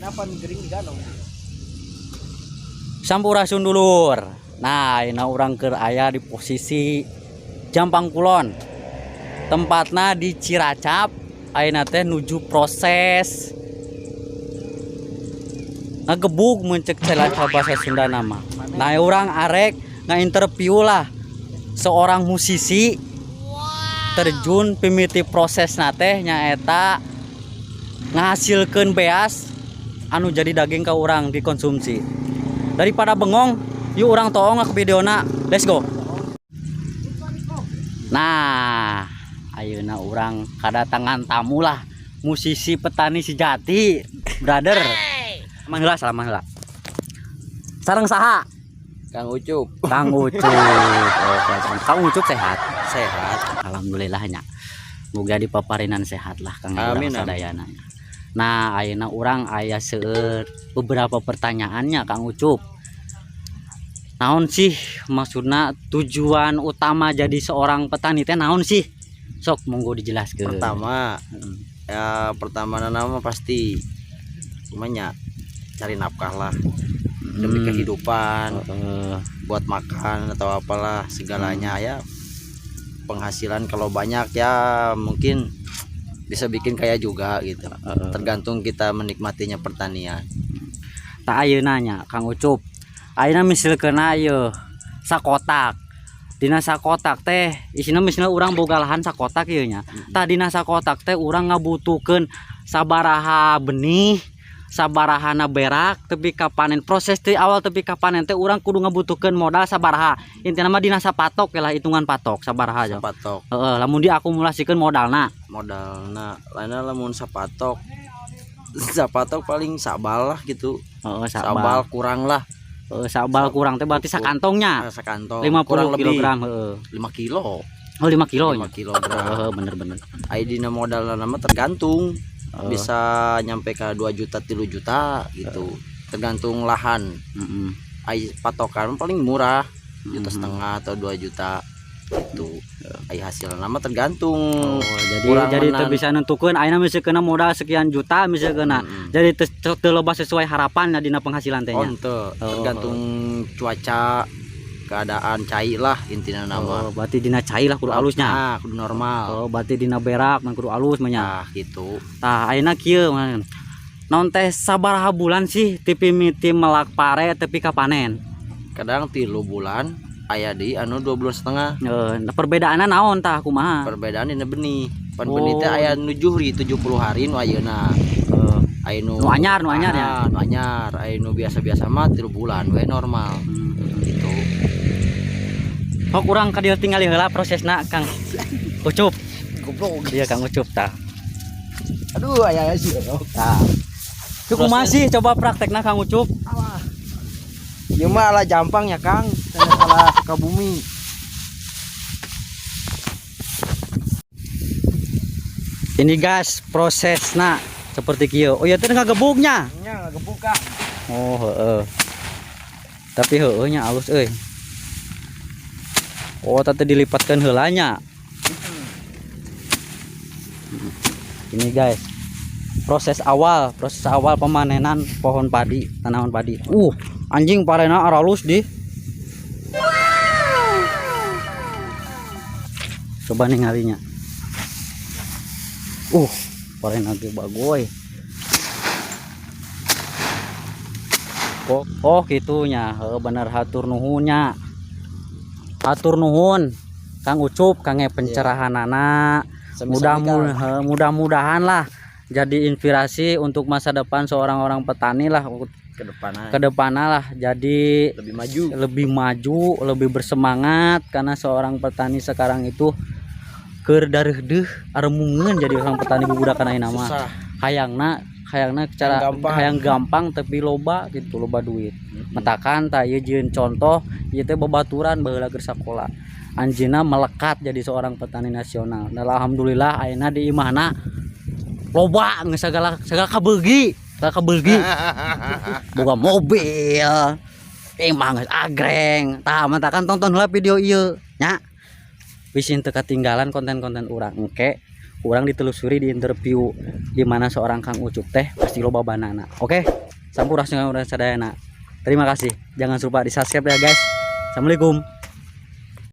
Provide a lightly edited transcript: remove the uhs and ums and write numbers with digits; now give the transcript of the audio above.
Kenapa gering diganong? Sampurasun dulur. Nah, ini urang keur aya di posisi Jampang Kulon. Tempatna di Ciracap. Ayeuna teh nuju proses ngagebug mun cek Cilacap bahasa Sunda nama. Nah, urang arek nga-interview lah seorang musisi terjun pimiti proses teh nyaeta ngahasilkeun beas anu jadi daging ka urang dikonsumsi. Daripada bengong, yuk urang toong ke videona. Let's go. Nah, ayeuna urang kedatangan tamu lah, musisi petani sejati, brother. Salaman heula, salaman heula. Sareng saha? Kang Ucup. Kang Ucup. Oke, Kang Ucup sehat. Sehat. Alhamdulillah nya. Muga dipaparinan sehat lah Kang urang Amin, amin. Sadayana. Nah, ayeuna urang aya seueur beberapa pertanyaannya, Kang Ucup. Naon sih maksudna tujuan utama jadi seorang petani teh naon sih? Sok monggo dijelaskeun. Pertama, ya pertama nama pasti namanya cari nafkah lah demi kehidupan, buat makan atau apalah segalanya ya. Penghasilan kalau banyak ya mungkin bisa bikin kaya juga gitu. Tergantung kita menikmatinya pertanian. Tah, ayeuna nya Kang Ucup. Ayeuna misalkeun ieu sakotak. Dina sakotak teh isina misalnya urang boga lahan sakotak ieu nya. Tah, dina sakotak teh urang ngabutuhkeun sabaraha benih, sabarahana berak tepi ka panen, proses teh awal tepi ka panen teh urang kudu ngabutuhkeun modal sabaraha. Intina mah dina sapatok lah, hitungan patok sabaraha aja. Sapatok. Heeh, lamun diakumulasikeun modalna. Modalna lainnya lamun sapatok, sapatok paling sabal lah gitu. Heeh, sabal sabal. Kurang lah. Heeh, sabal kurang teh berarti sakantongnya. Nah, sakantong 50 kurang lebih. Kilogram, heeh. 5 kilo. Oh, 5 kilo 5 nya. Kilogram. Heeh, bener-bener. Ai dina modal nama tergantung, bisa nyampe ke 2 juta, 3 juta gitu, tergantung lahan. Ai patokan paling murah juta setengah atau 2 juta gitu. Ai hasil nama tergantung. Oh, jadi Kurang jadi teu menang. Bisa nentukeun ayeuna misalkeun modal sekian juta misalkeun. Jadi teu teu loba sesuai harapan dina penghasilan teh Oh, nya. ente Oh, tergantung cuaca, keadaan cai lah intinya nama. Oh, berarti dina cai lah kudu alusnya. Nah, kudu normal. Oh, berarti dina berak mah kudu alus mah nya. Nah, gitu. Tah, ayeuna kieu mah. Naon teh sabaraha bulan sih ti mimiti melak pare tepi ka panen? Kadang 3 bulan, aya di anu 2 bulan setengah. Nah, perbedaanna naon tah, kumaha? Perbedaan ini benih pan Oh. benih teh aya nu juhri 70 hari nu ayeuna. Aya nu Nu anyar, nu anyar ya? Ah, nu anyar. Aya nu biasa-biasa mah 3 bulan we normal gitu. Kok urang ka dieu tingali heula prosesna Kang Ucup. Goblok. Iya, Kang Ucup tah. Aduh, aya aya sih. Tah. Itu kumaha sih coba praktekna, Kang Ucup? Alah. Ieu mah ala Jampang ya, Kang. Ala Sukabumi. Ini guys, prosesna seperti kieu. Oh iya teh ngagebugnya. Nya ngagebuk, Kang. Oh, heeh. Tapi heueuh nya alus euy. Oh, tadi dilipatkan heula nya. Ini guys, proses awal pemanenan pohon padi, tanaman padi. Anjing parena aralus di. Coba ningalinya. Parena ge bagoy. Oh, oh gitunya. Heuh, bener, hatur nuhunnya. Hatur nuhun Kang Ucup kangge pencerahanana. Mudah-mudahan lah jadi inspirasi untuk masa depan seorang orang petani lah Ke depan. Ke depannya lah jadi Lebih maju. Lebih maju, lebih bersemangat, karena seorang petani sekarang itu keur dareuhdeuh aremungeun jadi orang petani bubudakan ayeuna mah. Susah. Hayangna hayangna cara Hayang gampang. Hayang gampang tapi loba gitu, loba duit. Matakan tah ieu jieun contoh ieu teh babaturan baheula keur sakola, anjeunna melekat jadi seorang petani nasional dan alhamdulillah ayeuna di imahna loba geus segala segala kabeugi, segala kabeugi, boga mobil, imah geus agreng. Tah, matakan tonton heula video ieu nya, bisi teu katinggalan konten-konten urang engke. Kurang ditelusuri di interview di mana seorang Kang Ucup teh pasti loba banana. Oke, sampurasun urang sadayana. Terima kasih. Jangan lupa di subscribe ya, guys. Assalamualaikum.